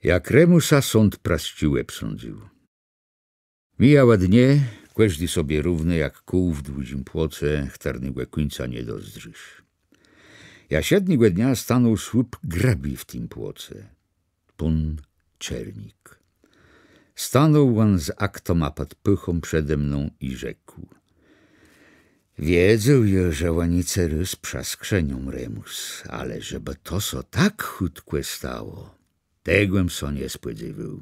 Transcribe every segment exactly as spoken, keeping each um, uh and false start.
Jak Remùsa sąd prësczi òbsądzył. Mijałë dnie, kòżdi sobie równy jak kół w dłudżim płoce, chtërnégò kùńca nie dozdrzisz. Jaż jednégò dnia stanął słup grëbi w tim płoce. Pón Czernik. Stanął òn z aktama pòd pôchą przede mną i rzekł: Wiedzôł jem, że òni ce rôz przëskrzënią, Remùs, ale żebë to sã tak chùtkò stało, tegò jem sã nie spòdzéwôł.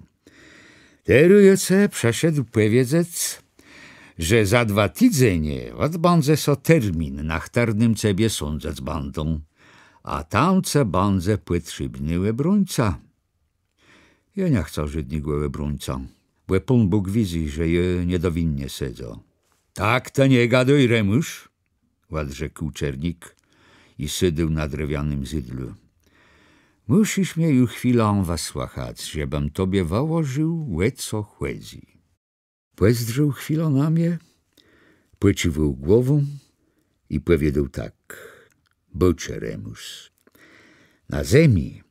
Terô jem ce przëszedł pòwiedzec, że za dwa tidzenie òdbãdze sã termin, na chtërnym cebie sądzëc bãdą, a tam ce bãdze pòtrzébny òbróńca. Jô nie chcã żódnégò òbróńcã, bò Pón Bóg widzy, że jô niedowinnie sedzã. Tak të nie gadôj, Remùs, òdrzekł Czernik i sôdł na drewianym zydlu. Mùszisz mie ju chwilã wësłëchac, żebëm tobie wëłożił, ò co chòdzy. Pòzdrzôł chwilã na mie, pòcziwôł głową i pòwiedzôł tak: Bôczë, Remùs, na zemi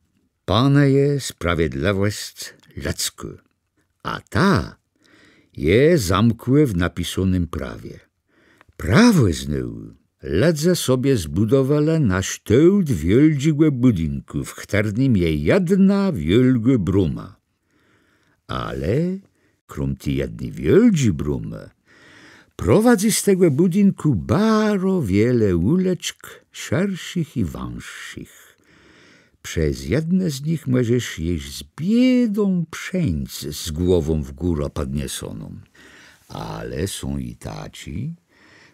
panëje sprawiedlëwòsc lëdzkô, a ta je zamkłô w napisónym prawie. Prawò znôwù lëdze sobie zbùdowelë na sztôłt wiôldżégò bùdinkù, w chtërnym je jedna wiôlgô bróma. Ale króm ti jedny wiôldżi brómë prowadzy z tegò bùdinkù baro wiele ùlëczk, szerszich i wãższich. Przez jedne z nich mòżesz jesz z biédą przeńc z głową w górã pòdniesoną. Ale są i taczi,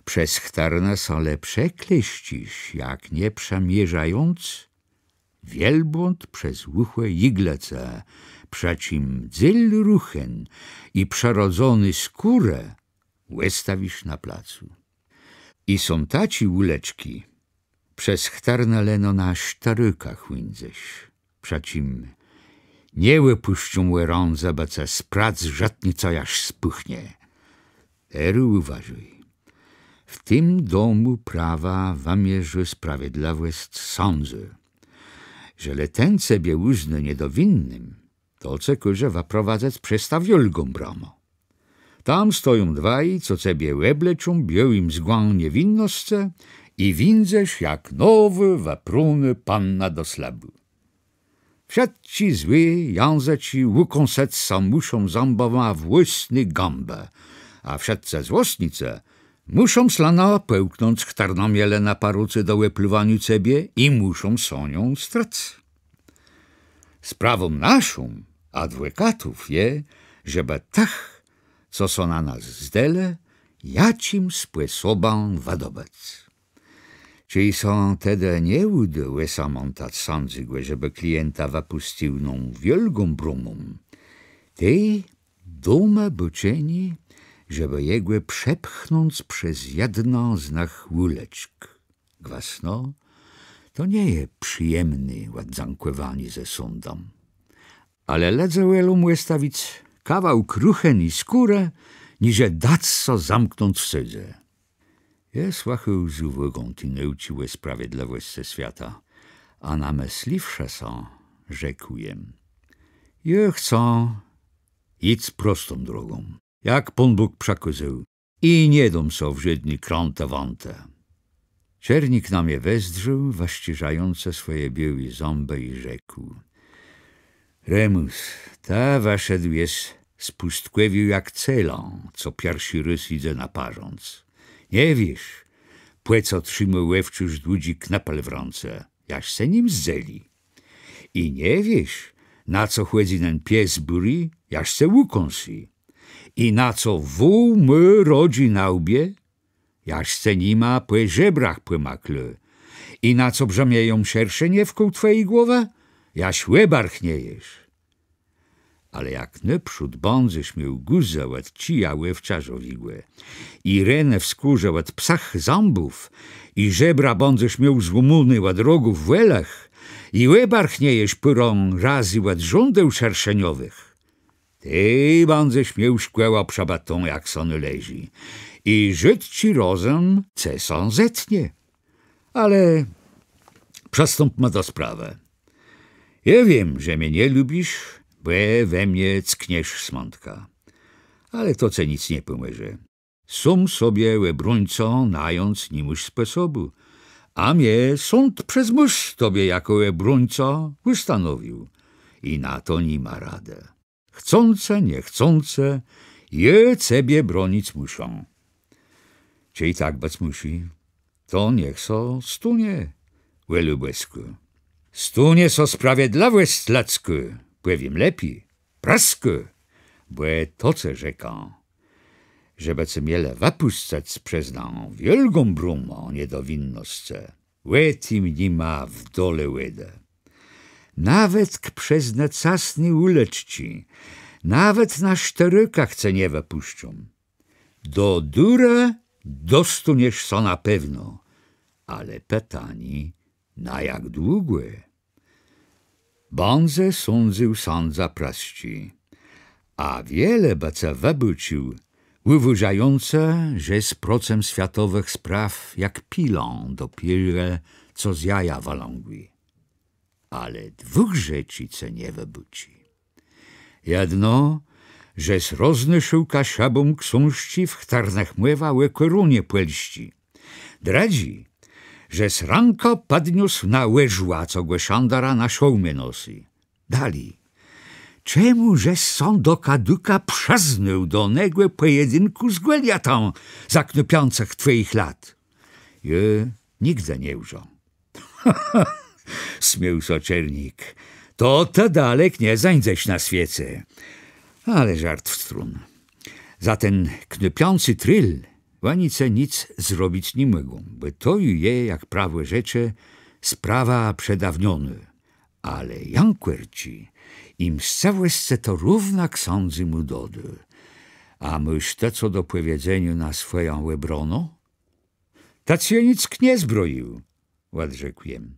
przez chtërne sã le przekleszczisz, jak nie przemierzając, wielbłąd przez ùchò jiglëce, przë czim dzél ruchen i przërodzony skórë òstawisz na placu. I są taczé ùlëczczi, przez chtërne leno na sztërôkach wińdzesz, przë czim nie wëpùszczą òrãdzë, bò ce sprac rzëtnica jaż spùchnie. Terô ùwôżôj. W tim domù prawa wëmierzô sprawiedlëwòsc sãdzô. Żelë ten cebie ùznô niedowinnym, to ce kôże wëprowadzëc przez tã wiôlgą bramã. Tam stoją dwaj, co cebie òbleczą biôłim zgã niewinnoscë i wińdzesz jak nowô, wëprónô panna do slëbù. Wszëtczé złé jãzëczi ùkąsëc sã mùszą zãbama w włôsné gãbë, a wszëtcë złosnicë mùszą slanã pòłknąc, chtërną mielë na parôce do òplëwaniô cebie, i mùszą sã nią strëc. Sprawą naszą, adwòkatów, je, żebë tëch, co sã na nas zdelë, jaczim spòsobã wëdobëc. Czej sã tedë nie ùdô òsamãtac sãdzégò, żebë klienta wëpùscył ną wiôlgą brómą, tej dómë bôczenié, żebë jegò przepchnąc przez jednã z nëch ùlëczk. Gwësno, to nie je przëjemné òddzãkòwanié ze sądã. Ale lëdze wòlą òstawic kawałk ruchen i skórë, niże dac sã zamknąc w sôdze. Jô słëchôł z ùwôgą ti nôùczi ò sprawiedlëwòscë swiata, a namësliwszë sã, rzekł jem: Jô chcã jic prostą drogą, jak Pón Bóg przëkôzôł, i nie dóm sã w żódné krãtë-wãtë. Czernik na mie wezdrzôł, wëszczérzającë swòje biôłé zãbë, i rzekł: Remùs, të wëszedł jes z pùstkòwiô jak celã, co pierszi rôz jidze na parząc. Nie wiész, pò co trzimôł òwczôrz dłudżi knëpel w rãce, jaż ce nim zdzeli. I nie wiész, na co chòdzy nen pies bùri, jaż ce ùkąsy. I na co wół mô rodżi na łbie, jaż ce nima pò żebrach pòmaklô. I na co brzëmieją szerszenie wkół twòji głowë, jaż òbarchniejesz. Ale jak nôprzód bãdzesz miôł guzë òd czija òwczarzowégò i renë w skórze òd psëch zãbów, i żebra bãdzesz miôł złómóné òd rogów wòlëch, i òbarchniejesz pôrã razy òd rządeł szerszeniowëch, tej bãdzesz miôł szkòłã przëbëtą, jak sã nôleżi, i żôdny rozëm ce sã zetnie. Ale przëstąpmë do sprawë. Jô wiém, że mie nie lubisz, bò we mie ckniesz smãtka. Ale to cë nick nie pòmòże. Sóm sobie òbróńcã nając ni môsz spòsobù, a mie sąd przez mùs tobie jakò òbróńcã ùstanowił. I na to ni ma radë. Chcącë, niechcącë, jô cebie bronic mùszã. Czej tak bëc mùszi, to niech sã stónie, wòlô bòskô. Stónie sã sprawiedlëwòsc lëdzkô, pòwiém lepi, prëskô, bò to cë rzekã, żebë ce mielë wëpùscëc przez nã wiôlgą brómã niedowinnoscë. Ò tim ni ma w dole wòdë. Nawetk przez ne casné ùlëczczi, nawet na sztërôkach ce nie wëpùszczą. Do durë dostóniesz sã na pewno, ale pitanié, na jak długò? Bãdze sądzył sãdza prësczi, a wiele bë ce wëbôcził, ùwôżającë, żes procëm swiatowëch sprôw jak pilã dopiérze co z jaja wëlãgłi. Ale dwùch rzeczi ce nie wëbôczi. Jedno, żes roznôszôł Kaszëbóm ksążczi, w chtërnëch mòwa ò kòrónie pòlsczi. Drëdżé, żes rãkã pòdniósł na òrzła, co gò szandara na szôłmie nosył. Dali. Czemù żes sã do kadùka przëznôł do negò pòjedinkù z Gòliatã za knôpiãcëch twòjich lat? Jô nigdë nie łżã. Smiôł sã Czernik. To të dalek nie zańdzesz na swiece. Ale żart w stronã. Za ten knôpiãcy tril òni ce nick zrobic ni mògą, bò to ju je, jak prawò rzecze, sprawa przedawnionô. Ale jankòrczi i mscëwòscë to równak sãdzémù dodô. A môsz të co do pòwiedzeniô na swòjã òbronã? Tec jô nick nie zbrojił, òdrzekł jem.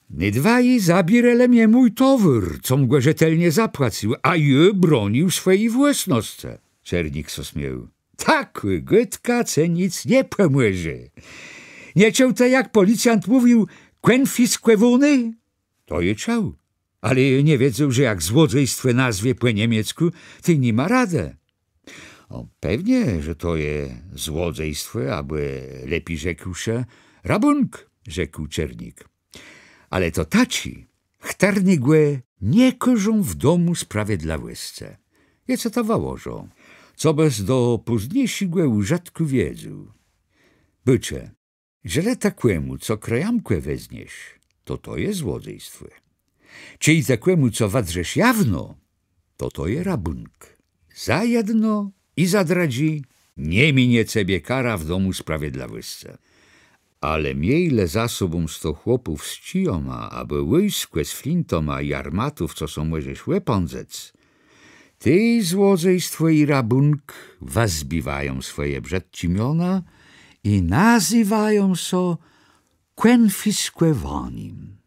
Ny dwaji zabiérelë mie mój towôr, com gò rzetelnie zapłacył, a jô bronił swòji włôsnoscë. Czernik sã smiôł. Takô gôdka ce nick nie pòmòże. Nie czuł të, jak pòlicjant mówił: kònfiskòwóny? To jô czuł. Ale jô nie wiedzôł, że jak złodzejstwò nazwie pò niemieckù, tej ni ma radë. Ò, pewnie, że to je złodzejstwò, abò lepi rzekłszë, rabùnk, rzekł Czernik. Ale to taczi, chtërnégò nie kôrzą w domù sprawiedlëwòscë. Jô cë to wëłożã, cobës do pózniészégò ùżëtkù wiedzôł. Bôczë, żelë të kòmù co krëjamkò wezniesz, to to je złodzejstwò. Czej të kòmù co wëdrzesz jawno, to to je rabùnk. Za jedno i za drëdżé nie minie cebie kara w domù sprawiedlëwòscë. Ale miej le za sobą sto chłopów z czijama, abò wòjskò z flintama i armatów, co sã mòżesz òpãdzëc, tej złodzejstwò i rabùnk wëzbiwają swòje brzëdczé miona i nazywają sã kònfiskòwanim.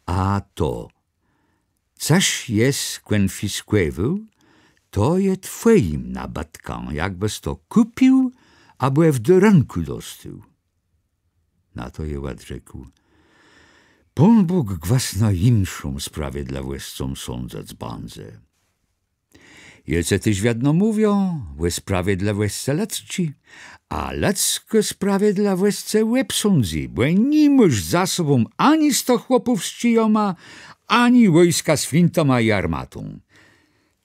A to, cëż jes kònfiskòwôł, to je twòjim nabëtkã, jakbës to kùpił abò w darënkù dostôł. Na to jô òdrzekł: Pón Bóg gwësno jinszą sprawiedlëwòscą sądzëc bãdze. Jô cë téż wiedno mówiã ò sprawiedlëwòscë lëdzczi, a lëdzkô sprawiedlëwòsc cë òbsądzy, bò ni môsz za sobą ani sto chłopów z czijama, ani wòjska z flintama i armatą.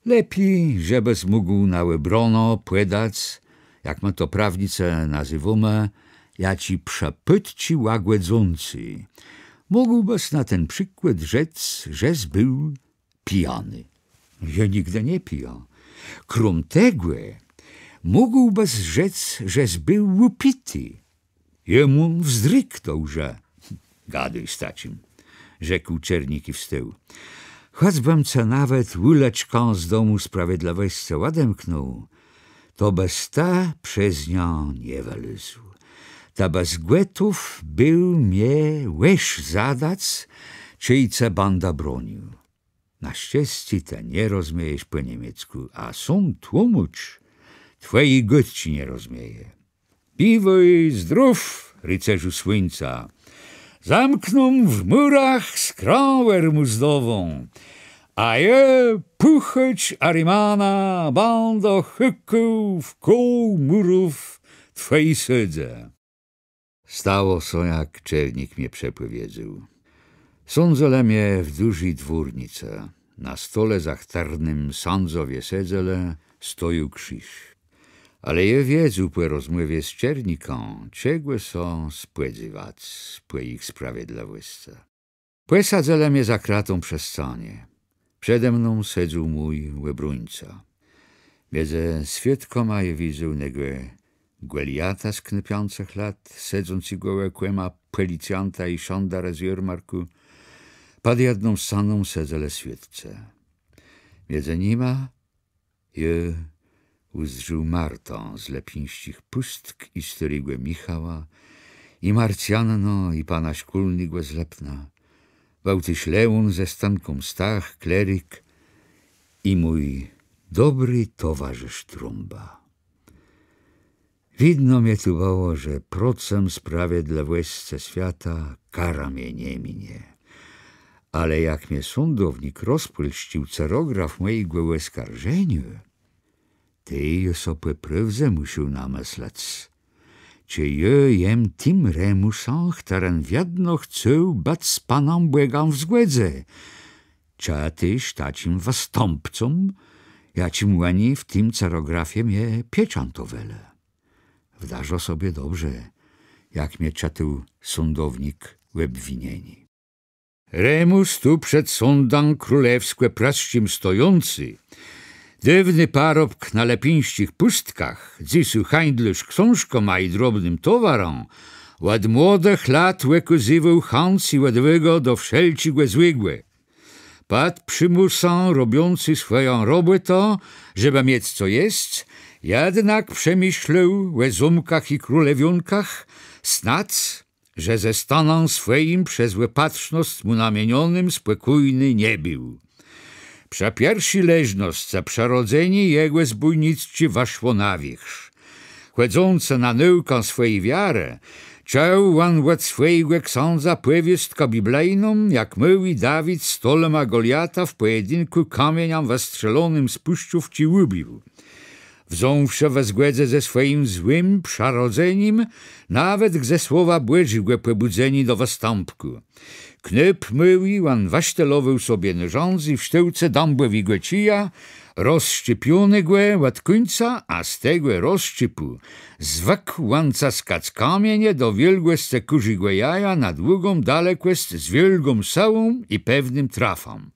Lepi, żebës mógł na òbronã pòdac, jak më to prawnicë nazywómë, jaczé przëpôdczi łagòdzącé. Mógłbës na ten przikłôd rzec, żes béł pijany. Jô nigdë nie pijã. Króm tegò, mógłbës rzec, żes béł ùpiti. Jô móm wzdrig do łżë. Gadôj z taczim, rzekł Czernik i wstôł. Chòcbëm cë nawet ùleczkã z domù sprawiedlëwòscë òdemknął, to bës të przez niã nie wëlôzł. Të bës gòtów béł mie wierz zadac, czej cë bãdã bronił. Na szczescé të nie rozmiejesz pò niemieckù, a sóm tłómôcz twòji gôdczi nie rozmieje. Biwôj zdrów, ricerzu słuńca. Zamkną w mùrach skrã òrmùzdową, A jô, Pùchôcz Arimana, bãdã hùkôł wkół mùrów twòji sôdzë. Stało sã, jak czernik mie przepòwiedzôł. Sądzëlë mie w dużi dwórnicë. Na stole, za chtërnym sãdzowie sedzelë, stojôł krziż. Ale jô wiedzôł pò rozmòwie z czernikã, czegò sã spòdzewac pò jich sprawiedlëwòscë. Pòsadzëlë mie za kratã przë scanie. Przede mną sedzôł mój òbróńca. Midzë swiôdkama jô widzôł negò Gòliata z knôpiãcëch lat, sedzącégò òkòma pòlicjanta i szandarë z jôrmarkù. Pòd jedną scaną sedzelë swiôdcë. Midzë nima jô ùzdrzôł Martã z Lëpińsczich Pùstk i stôrégò Michała, i Marcjannã, i pana szkólnégò z Lëpna. Béł téż León ze Stanką, Stach, klerik, i mój dobri towarzësz Trąba. Widno mie tu bëło, że procëm sprawiedlëwòscë swiata kara mie nie minie. Ale jak mie sądownik rozpòlscył cerograf mòjégò òskarżeniô, tej jô so pò prôwdze mùszôł namëslec, czë jô jem tim Remùsã, chtëren wiedno chcôł bëc z Panã Bògã w zgòdze, czë téż taczim wëstãpcą, jaczim òni w tim cerografie mie pieczãtowelë. Wdarzã sobie dobrze, jak mie czëtôł sądownik òbwinienié. Remùs tu przed sądã królewskò-prësczim stojący, dôwny parobk na Lëpińsczich Pùstkach, dzysô hańdlôrz ksążkama i drobnym towarã, òd młodëch lat òkôzywôł chãc i òdwôgã do wszelczégò złégò. Pòd przëmùsã robiący swòjã robòtã, żebë miec co jesc, jednak przemëszlôł ò zómkach i królewiónkach, snôdz, że ze stanã swòjim przez òpatrznosc mù namienionym spòkójny nie béł. Przë pierszi leżnoscë przërodzenié jegò zbójnicczé wëszło na wiérzch. Chòdzącë na nôùkã swòji wiarë, czuł òn òd swòjégò ksãdza pòwiôstkã biblejną, jak môłi Dawid stolômô Goliata w pòjedinkù kamieniã wëstrzelonym z pùszczówczi ùbił. Wząwszë we zgòdze ze swòjim złim przërodzenim, nawet ze słowa Bòżégò pòbùdzenié do wëstãpkù. Knôp môłi, òn wësztelowôł sobie nôrzãdzé w sztôłce dãbòwégò czija, rozszczépionégò òd kùńca, a z tegò rozszczépù zwëkł òn cëskac kamienie do wielgòscë kùrzégò jaja na długą dalekòsc z wiôlgą sëłą i pewnym trafã.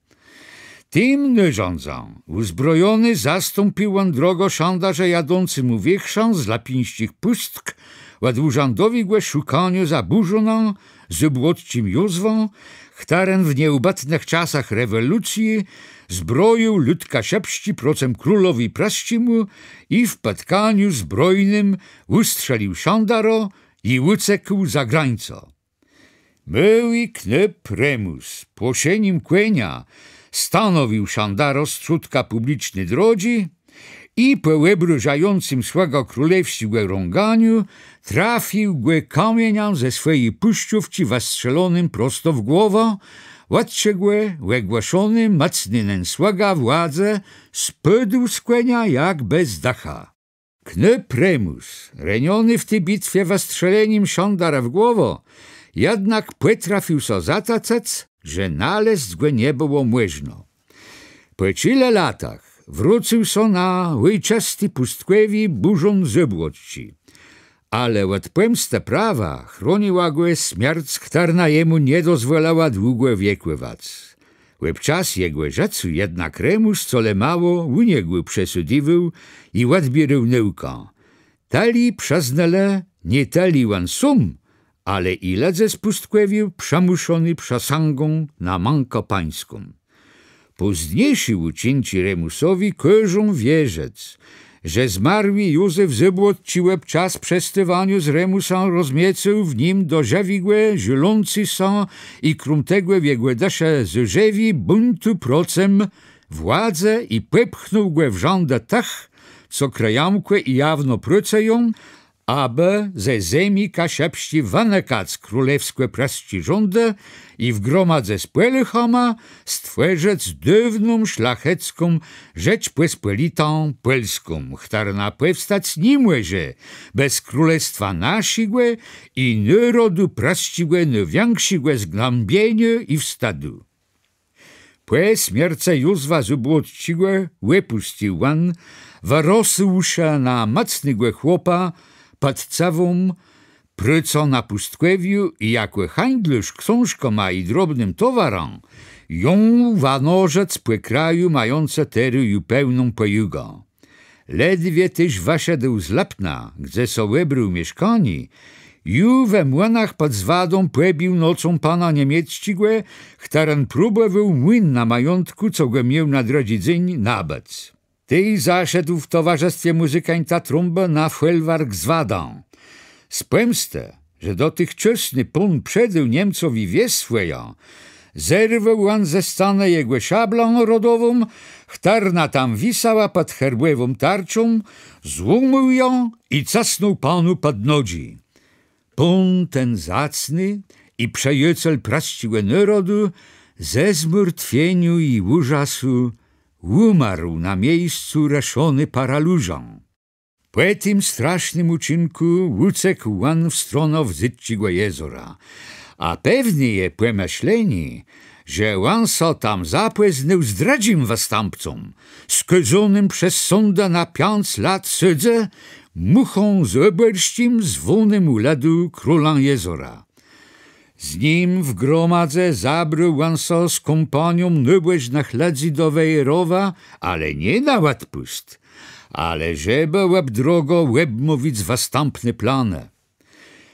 Tim nôrzãdzã ùzbrojony zastąpił òn drogã szandarze jadącémù wiérzchã z Lëpińsczich Pùstk òd ùrzãdowégò szukaniô za Bùrzónã, Zôbłocczim Józwã, chtëren w nieòbëtnëch czasach rewòlucje zbrojił lud kaszëbsczi procëm królowi prësczémù i w pòtkaniu zbrojnym ùstrzelił szandara i ùcekł za grańcã. Môłi knôp Remùs płoszenim kònia stanowił szandara strzódka pùbliczny drodżi i pò òbrôżającym słëgã królewsczégò rąganiu trafił gò kamieniã ze swòji pùszczówczi wëstrzelonym prosto w głowã, òd czegò ògłëszony mòcny nen słëga władzë spôdł z kònia jak bez dëcha. Knôp Remùs, reniony w ti bitwie wëstrzelenim szandara w głowã, jednak pòtrafił sã zatacëc, że nalezc gò nie bëło mòżno. Pò czile latach wrócył sã na òjczësté pùstkòwié Bùrzón Zôbłocczi. Ale òd pòmstë prawa chroniła gò smierc, chtërna jemù nie dozwòlała długò wiekòwac. Òb czas jegò żëcô jednak Remùs colemało ùniegł, przesôdiwôł i òdbiérôł nôùkã. Tëli przëznelë nié tëli òn sóm, ale i lëdze z pùstkòwiô przëmùszony przësãgą na mãkã pańską. Pózdniészé ùczinczi Remùsowi kôżą wierzëc, że zmarłi Józef Zôbłocczi òb czas przespôwaniô z Remùsã rozniecôł w nim do żëwégò żôlącé sã i króm tegò w jegò dëszë zôrzewé bùntu procëm władzë i pòpchnął gò w rzãdë tëch, co krëjamkò i jawno procëją, abë ze zemi kaszëbsczi wënëkac królewskò-prësczé rządë i w gromadze z Pòlôchama stwòrzëc dôwną szlachecką Rzeczpòspòlitą Pòlską, chtërna pòwstac ni mòże bez królestwa naszégò i nôrodu prësczégò nôwiãkszégò zgnãbieniô i wstëdu. Pò smiercë Józwa Zôbłocczégò òpùscył òn, wërosłszë na mòcnégò chłopa, pòd cëwą, prôcã na pùstkòwiu i jakò hańdlôrz ksążkama i drobnym towarã jął wanożëc pò kraju, mającë terô ju pełną pòjugã. Ledwie téż wëszedł z Lëpna, gdze so òbrôł mieszkanié, ju we Młënach pòd Zwadą pòbił nocą pana niemiecczégò, chtëren próbòwôł młin na majątkù, co gò miôł na drëdżi dzéń nabëc. Tej zaszedł w towarzëstwie mùzykańta Trąbë na fòlwark Zwadã. Z pòmstë, że dotychczasny pón przedôł Niemcowi wies swòjã, zerwôł òn ze scanë jegò szablã rodową, chtërna tam wisała pòd herbòwą tarczą, złómôł jã i cësnął panu pòd nodżi. Pón ten zacny i przëjôcel prësczégò nôrodu ze zmartwieniô i ùżasu ùmarł na miejscu, rëszony paralużã. Pò tim strasznym ùczinkù ùcekł òn w stronã Wdzydzczégò jezora, a pewné je pòmëszlenié, że òn sã tam zapòznôł z drëdżim wëstãpcą, skôzónym przez sądã na piãc lat sëdzë, Mùchą Zôbòrsczim, zwónym ù lëdu królã jezora. Z nim w gromadze zabrôł òn sã z kómpanią nôbòżnëch lëdzy do Wejrowa, ale nié na òdpùst, ale żebë òb drogã òbmówic wëstãpné planë.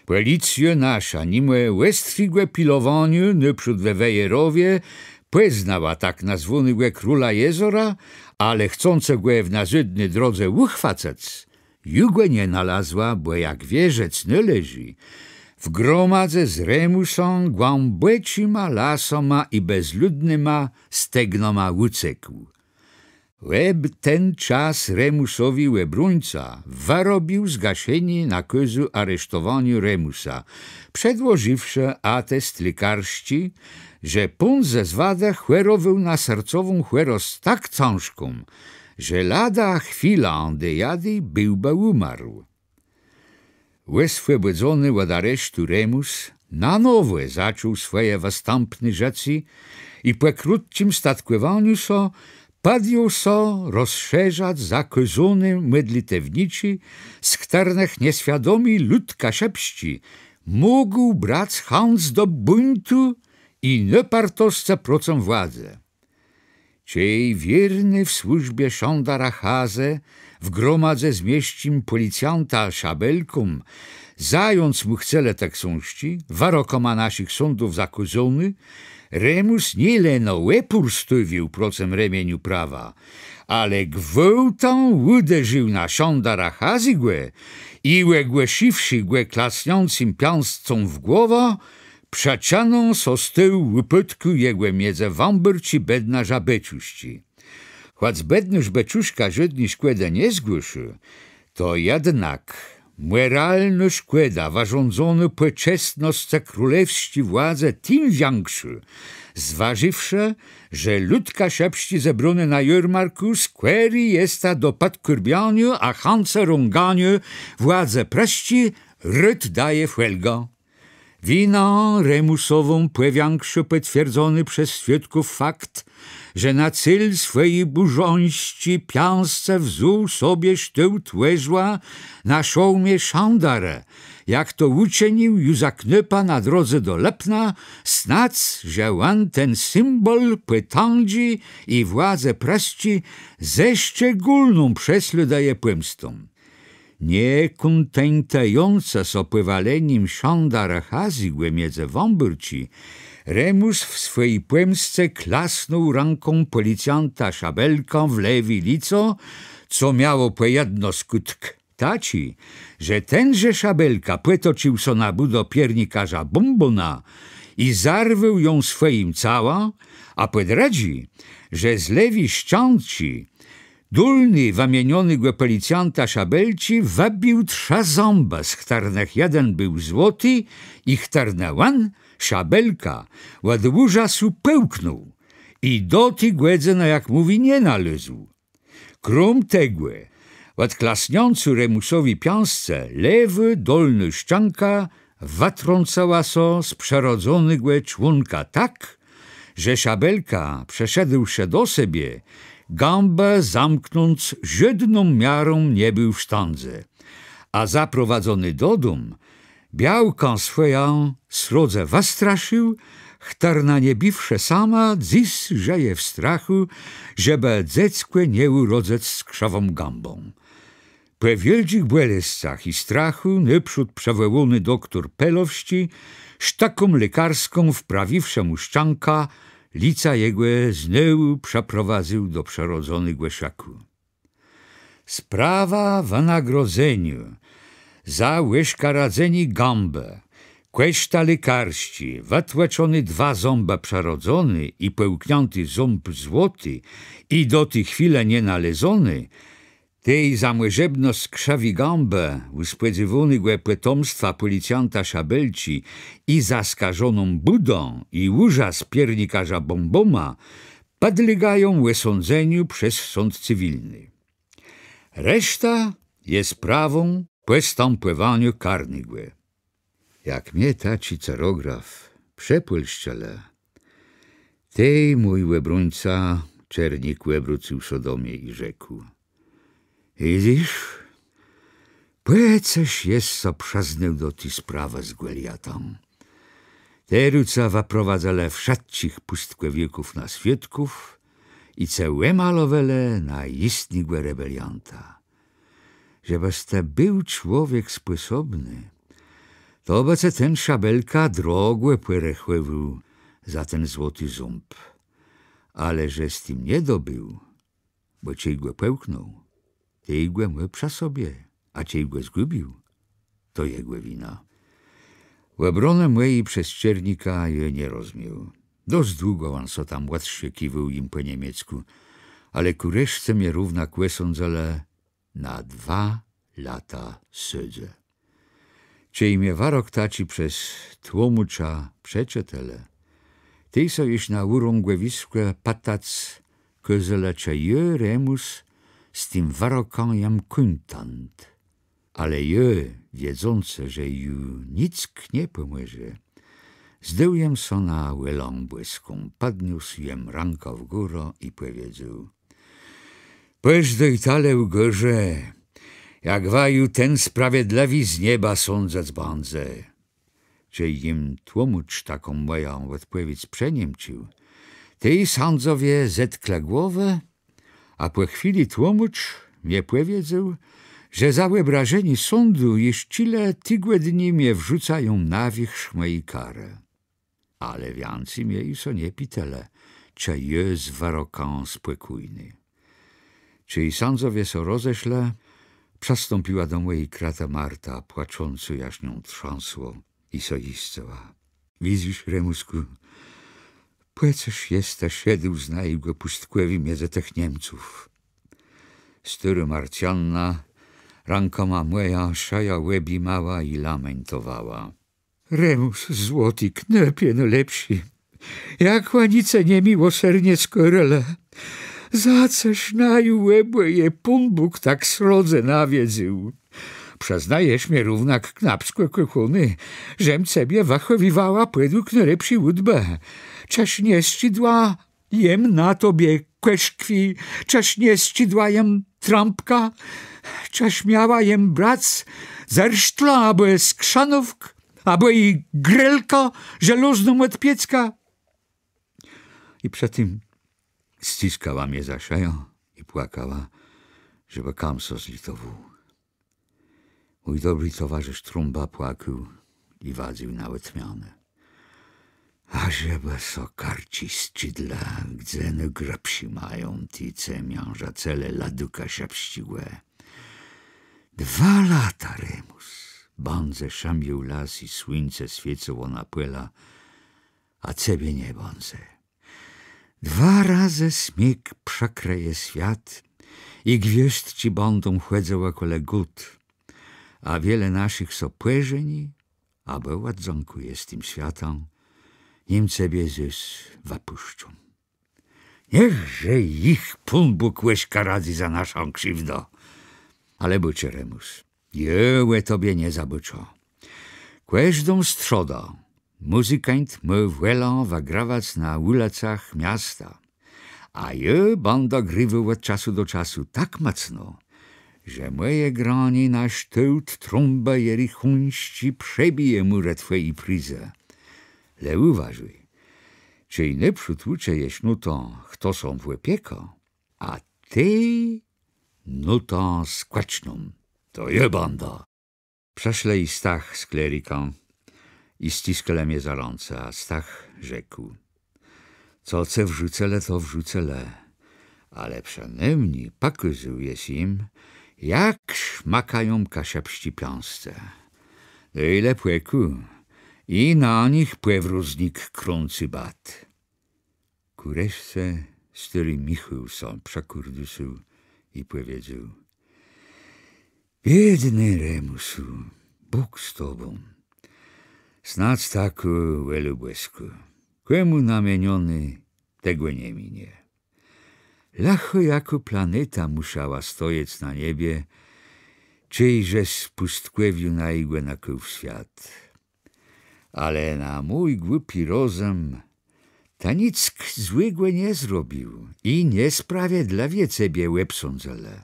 Pòlicjô naszô, nimò òstrégò pilowaniô nôprzód we Wejrowie, pòznała tak nazwónégò króla jezora, ale chcącë gò w nazôdny drodze ùchwacëc, ju gò nie nalazła, bò, jak wierzëc nôleżi, w gromadze z Remùsã głãbòczima lasama i bezludnyma stegnama ùcekł. Òb ten czas Remùsowi òbróńca wërobił zgaszenié nakôzu aresztowaniô Remùsa, przedłożiwszë atest lékarsczi, że pón ze Zwadë chòrowôł na sercową chòrosc tak cãżką, że lada chwila dejadej béłbë ùmarł. Òswòbòdzony òd aresztu Remùs na nowò zaczął swòje wëstãpné żëcé i pò krótczim statkòwaniu sã pòdjął sã rozszerzac zakôzóné mòdlitewniczi, z chtërnëch nieswiadomi lud kaszëbsczi mógł brac chãc do bùńtu i ùpartoscë procëm władzë. Czej wiérny w służbie szandara Hazë w gromadze z miesczim pòlicjantã Szabelką zając mù chcelë te ksążczi, wërokama naszich sądów zakôzóné, Remùs nié leno òpór stôwiôł procëm remieniu prawa, ale gwôłtã ùderził na szandara Hazégò i ògłosziwszë gò klasniãcym piãscą w głowã, przëczëną sã stôł ùpôdkù jegò miedzëwãbórczi bednarza Beczuszczi. Chòc bednôrz Beczuszka żódny szkòdë nie zgłôsził, to jednak mòralnô szkòda wërządzonô pòczestnoscë królewsczi władzë tim wiãkszô, zważiwszë, że lud kaszëbsczi zebróny na jôrmarkù skòri jesta do pòdkôrbianiô a chãcë rąganiô władzë prësczi, rôd dôwô fòlgã. Winã Remùsową pòwiãkszô pòtwierdzony przez swiôdków fakt, że na cél swòji bùrzońsczi piãscë wzął sobie sztôłt òrzła na szôłmie szandarë, jak to ùczënił ju za knôpa na drodze do Lëpna, snôdz że òn ten symbòl pòtãdżi i władzë prësczi ze szczególną przeslôdëje pòmstą. Nie kòntentującë sã pòwalenim szandarë Hazégò miedzëwãbórczi, Remùs w swòji pòmsce klasnął rãką pòlicjanta Szabelkã w lewi lico, co miało pò jedno skùtk taczi, że tenże Szabelka pòtocził sã na bùdã piernikarza Bómbóna i zarwôł jã swòjim całã, a pò drëdżi, że z lewi szczãczi Dólny wëmienionégò pòlicjanta Szabelczi wëbił trzë zãbë, z chtërnëch jeden béł złoti i chtërne òn, Szabelka, òd ùrzasu pòłknął i do ti gòdzënë, jak mówi, nie nalôzł. Króm tegò, òd klasniãcô Remùsowi piãscë, lewô dólnô szczãka wëtrącała sã z przërodzonégò człónka tak, że Szabelka, przëszedłszë do sebie, gãbë zamknąc żódną miarą nie béł w sztãdze. A zaprowadzony do dóm, białkã swòjã srodze wëstrasził, chtërna nie biwszë sama, dzys żëje w strachù, żebë dzeckò nie ùrodzëc z krzëwą gãbą. Pò wiôldżich bòlescach i strachù nôprzód przëwòłóny doktór Pelowsczi, sztëką lékarską wprawiwszë mù szczãkã, lica jegò znowù przëprowadzył do przërodzonégò szëkù. Sprawa wënagrodzeniô za òszkaradzenié gãbë, kòszta lékarsczé, wëtłëczoné dwa zãbë przërodzoné i pòłkniãti ząb złoti i do ti chwilë nie nalezony, tej za mòżebnosc krzëwi gãbë ùspòdzéwónégò pòtomstwa pòlicjanta Szabelczi i za skażoną bùdã i ùrzas piernikarza Bąboma pòdlégają òsądzeniu przez sąd cywilny. Reszta je sprawą pòstãpòwaniô karnégò. Jak mie taczi cerograf przepòlszczëlë, tej mój òbróńca Czernik òbrócył sã do mie i rzekł: Widzysz, pò cëż jes sã przëznôł do ti sprawë z Gòliatã. Terô cë wëprowadzëlë wszëtczich pùstkòwiôków na swiôdków i cë òmalowelë na jistnégò rebelianta. Żebës të béł człowiek spòsobny, to bë cë ten Szabelka drogò pòrechòwôł za ten złoti ząb. Ale żes tim nie dobéł, bò czej gò pòłknął, tej gò mô przë sobie, a czej gò zgùbił, to jegò wina. Òbrónë mòji przez Czernika jô nie rozmiôł. Dosc długò òn sã tam òdszëkiwôł jim pò niemieckù, ale kù reszce mie równak òsądzëlë na dwa lata sôdzë. Czej mie wërok taczi przez tłomôcza przeczëtelë, tej sã jesz na ùrągòwiskù pëtac kôzelë, czë jô, Remùs, z tim wërokã jem kòntent. Ale jô, wiedzącë, że ju nick nie pòmòże, zdôł jem sã na wòlą bòską, pòdniósł jem rãkã w górã i pòwiedzôł: Pòżdôjta le ù gòrë, jak waju ten sprawiedlëwi z nieba sądzëc bãdze. Czej jim tłomôcz taką mòjã òdpòwiédz przeniemcził, tej sãdzowie zetklë głowë, a pò chwilë tłomôcz mie pòwiedzôł, że za òbrażenié sądu jesz czile tëgòdni mie wrzucają na wiérzch mòji karë. Ale wiãcy mie ju sã nie pitelë, czë jô z wërokã spòkójny. Czej sãdzowie sã rozeszlë, przëstąpiła do mòji kratë Marta, płaczącô, jaż nią trzãsło, i sã jiscëła: Widzysz, Remùskù, pò cëż jes të szedł z najégò pùstkòwiô midzë tëch Niemców. Stôrô Marcjanna rãkòma mòjã szëjã òbjimała i lamentowała: Remùs, złoti knôpie nôlepszi, jak òni ce niemiłoserdnie skôrelë. Za cëż naju òbòje Pón Bóg tak srodze nawiedzył. Przëznajesz mie równak, knôpskò kòchóny, żem cebie wëchòwiwała pòdług nôlepszi ùdbë. Czëż nie sczidła jem na tobie kòszkwi, czëż nie sczidła jem trãbka, czëż miała jem brac zersztlã abò skrzanówk, abò i grelkã żelôzną òd piécka? I przë tim scëskała mie za szëjã i płakała, żebë kam sã zlitowôł. Mój dobri towarzësz Trąba płakôł i wadzył na òdmianã. A żebë sã karczi sczidlë, gdze nôgrëbszi mają ti, co miãżëcelë lëdu kaszëbsczégò. Dwa lata, Remùs, bãdze szëmił las i słuńce swiécëło na pòla, a cebie nie bãdze. Dwa razë sniég przëkrëje swiat I gwiôzdczi bãdą chòdzëłë kòle gòd, a wiele naszich sã pòżeni, abò òddzãkùje z tim swiatã, nim cebie zôs wëpùszczą. Niechże jich Pón Bóg òskaradzy za naszã krziwdã. Ale bôczë, Remùs, jô ò tobie nie zabôczã. Kòżdą strzodã mùzykańt mô wòlã wëgrawac na ùlëcach miasta. A jô bãdã griwôł òd czasu do czasu tak mòcno, że mòje granié na sztôłt trąbë jerichòńsczi przebije mùrë twòji prizë. Le ùważôj, czej nôprzód ùczëjesz nótã, chto sã w òpiekã, a tej nótã skòczną, to jô bãdã. Przëszlë i Stach z kleriką i scyskałë mie za rãce, a Stach rzekł: Co ce wrzucëlë, to wrzucëlë, ale przënômni pòkôzôł jes jim, jak szmakają kaszëbsczé piãsce. Dôj le pòkù, i na nich pòwróznik krący bat. Kù reszce stôri Michôł sã przëkùrdësôł i pòwiedzôł: Biédny Remùsu, Bóg z tobą. Snadz tak, ò wòlô bòskô. Kòmù namienioné, tegò nie minie. Lëchò jakô planéta mùszała stojec na niebie, czej jes z pùstkòwiô na jegò nëkôł w swiat. Ale na mój głupi rozëm të nick złégò nie zrobił i niesprawiedlëwie cebie òbsądzëlë.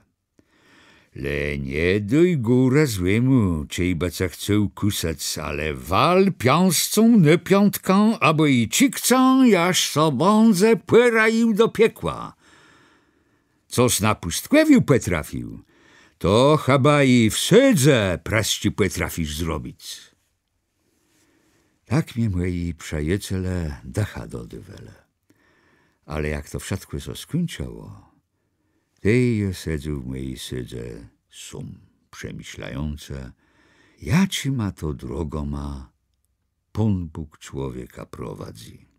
Le nie dôj górë złémù, czej bë ce chcôł kùsëc, ale wal piãscą na piątkã abò i czikcã, jaż sã bãdze pòrajił do piekła. Cos na pùstkòwiu pòtrafił, to chëba i w sôdzë prësczi pòtrafisz zrobic. Tak mie mòji przëjacele dëcha dodôwelë. Ale jak to wszëtkò sã skùńczëło, tej jô sedzôł w mòji sôdzë sóm, przemëszlającë, jaczima to drogama Pón Bóg człowieka prowadzy.